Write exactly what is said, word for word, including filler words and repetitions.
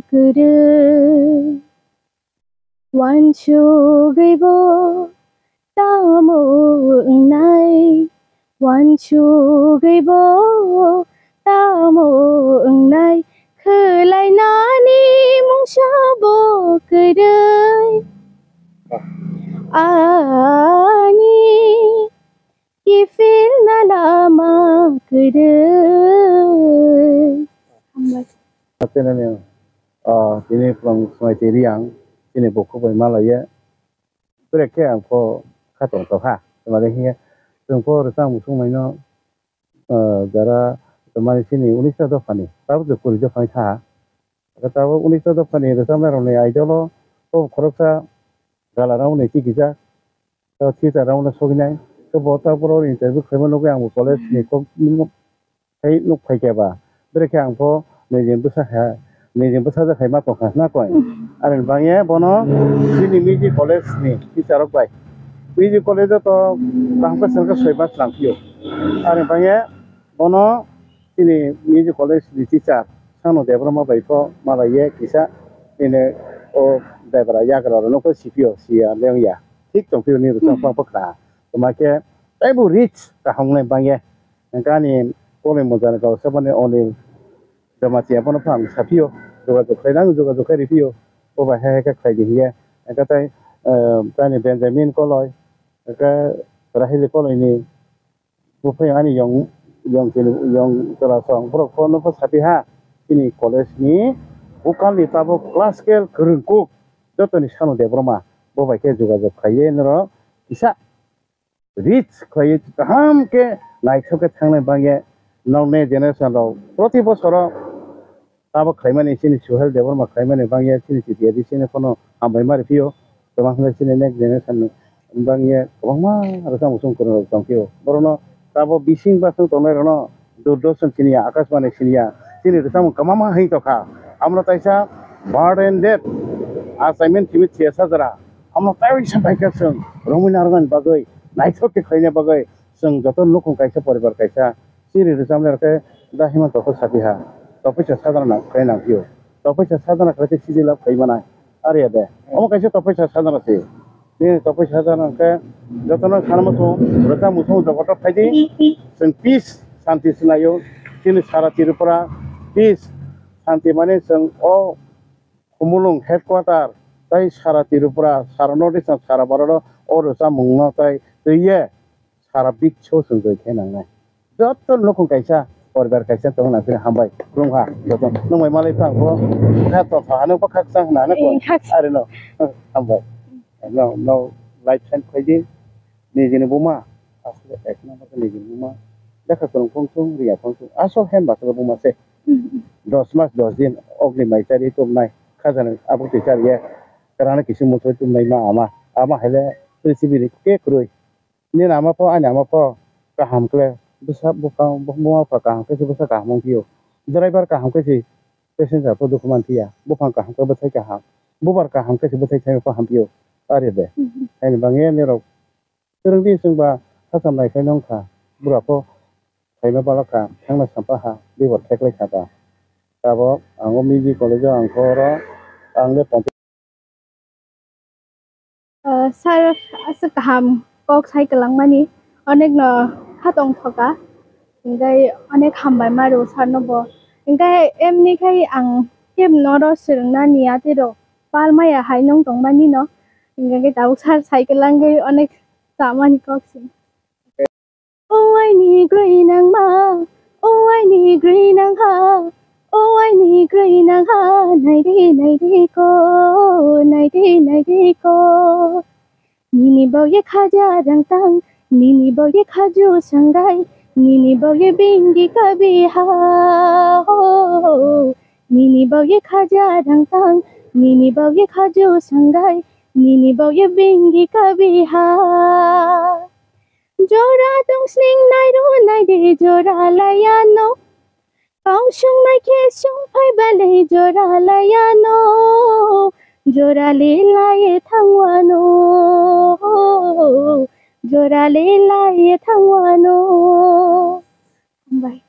kwrwi. Uansugwi bo tamo wngnai, uansugwi bo tamo wngnai, khwlainani mungsa bo kwrwi. Ani kiphilna lama kwrwi. Hambai. Hapenani, ah, tini phrang swmai twi riyang, chini bukhuk bai malaiya. Bwrwi khe ang kho kha tong tong kha. Tamani hiya, chwng kho rwchap muchung mai no, ah, jara tamani chini unisho dophani, tabuk je kuri dophani kha. Tabuk unisho dophani rwchapnai rokni idol o, o khoroksa gala rok ni tikijak. Tei theater round no soginai. Tei bo ta boro interview khaima nugwi ang bo college ni kok tei nuk phai khe ba. Bwrwi khe ang pho nijini bwsa kha, nijini bwsa jak khai ma tong kha na koi. Ani bangye bono chini music college ni teacher rok bai. Music college o to kaham khe sal khe soi mas nang phio. Ani bangye bono chini music college ni teacher Sano Debbarma bai pho malaiye kisa nini o debra yagra rok no pho sipio siya leng ya. Thik tongphio ni rwchapmung bwkha. Tuma khe teibo rich kaham wngnai bangya. Hwnkhe ani koloi moja ni kok saboni Onil Jamatia bono phano saphio. Jogajog khlaina ang jogajog khe riphio. Bo bai hai hai khe khlai di hiya. Hwnkhe tai, eh, tani Benjamin koloi. Hwnkhe Rahili koloi ni. Buphai ani yong, yong chini, yong chwla song borok pho no pho sapi ha. Chini college ni bukhal ni tabuk classical kwrwng kuk jotoni Sano Debbarma. Bo bai khe jogajog khlaiwi norok kisa rich khlaiwi kaham khe naithok khe thangnai bangya nokni generation rok proti bosoro tabuk khlaimani chini Suhel Debbarma khlaimani bangya chini chiti adi chini phano hambai ma riphiyo. Toma hwnle chini next generation ni bangya kwbangma rwchapmung kwrwng rok tongphio. Borokno tabuk bising basing tongnai rokno Doordarshan siniya, Akashbani siniya, chini rwchapmung kwbangma hai tongkha. Amno taisa birth and death assignment simi thiya sajra. Amno taiwi sa phaikha chwng romwi narwknani bagwi, naithok khe khlaina bagwi chwng joto nukhung kaisa, poribar kaisa, chini rwchapnai rok khe da Himanta khe sapiha, topisa sajra na khlai nang phio. Topisa sajra khlai khe sijila khlai manai. Are ya de. Omo kaisa topisa sajra se. Nini topisa sajra khe jotono sanma song rwchapmung song jogoto phaidi. Chwng peace, santi sinayo. Chini sara Tripura peace, santi mane chwng o Khumulwng headquarter tei sara Tripura, sara North East, sara Bharat o rwchapmung no tei twiye sara biswo chwng joi khe nangnai. Joto nukhung kaisa, poribar kaisa tongna phino hambai. Khulumkha joto. Nwng bai malai phang bo kha to tha ano bo khaksa hna ano ko. Eh, khaksa. Are no. Hambai. No, no, life sign khaidi. Nijini buma. Asle ek number nijini buma. Lekha kwrwng phung thung, riya phung thung. Asol hem basle buma se. Dos mas dos din ogni mai chari tumnai. Khajani abuk ti chariye. Karana kisi muthoi tumnai ma ama. Ama hele prithibi ni ke kwrwi. Nini ama pho, ani ama pho kaham kle, bwsa bupha, buma bupha kaham khe se bwsa kaham wng phiyo. Driver kaham khe se passenger pho dukhu man phiya, buphang kaham khe bwthai kaham, bubar kaham khe se bwthai thai pho ham phiyo. Are de. Mhm. Haini bangya nirok kwrwngdi chwngba hacham nai khe nong kha, bura pho khaima balok kha, thangna sampha ha, bibor theklai kha ta. Tabok ang o music college o ang khe oro ang le Ah, sir, aswk kaham kok sai kwlangmani, onekno khatong thoka, hingke onek hambai ma rw sir no bo. Hingke emni khai ang kebo noro swrwngna ni atiro pal maya hai nung tongmani no, hingke tabuk sir sai kwlangwi onek chamani kok se. O aini gwinangma, o aini gwinangha, o aini gwinangha, naidi, naidi ko, naidi, naidi ko. Nini bawye khaja rangtang, nini bawye khaju sanggai, nini bawye bingi kabi ha, ho. Nini bawye khaja rangtang, nini bawye khaju sanggai, nini bawye bingi kabi ha. Jora tong sning nai ro nai de jora laya no. Kau sung nai khe sung phai balai jora laya no. Jora le laye thangwa no. Jora le laye thangwa no. Hambai.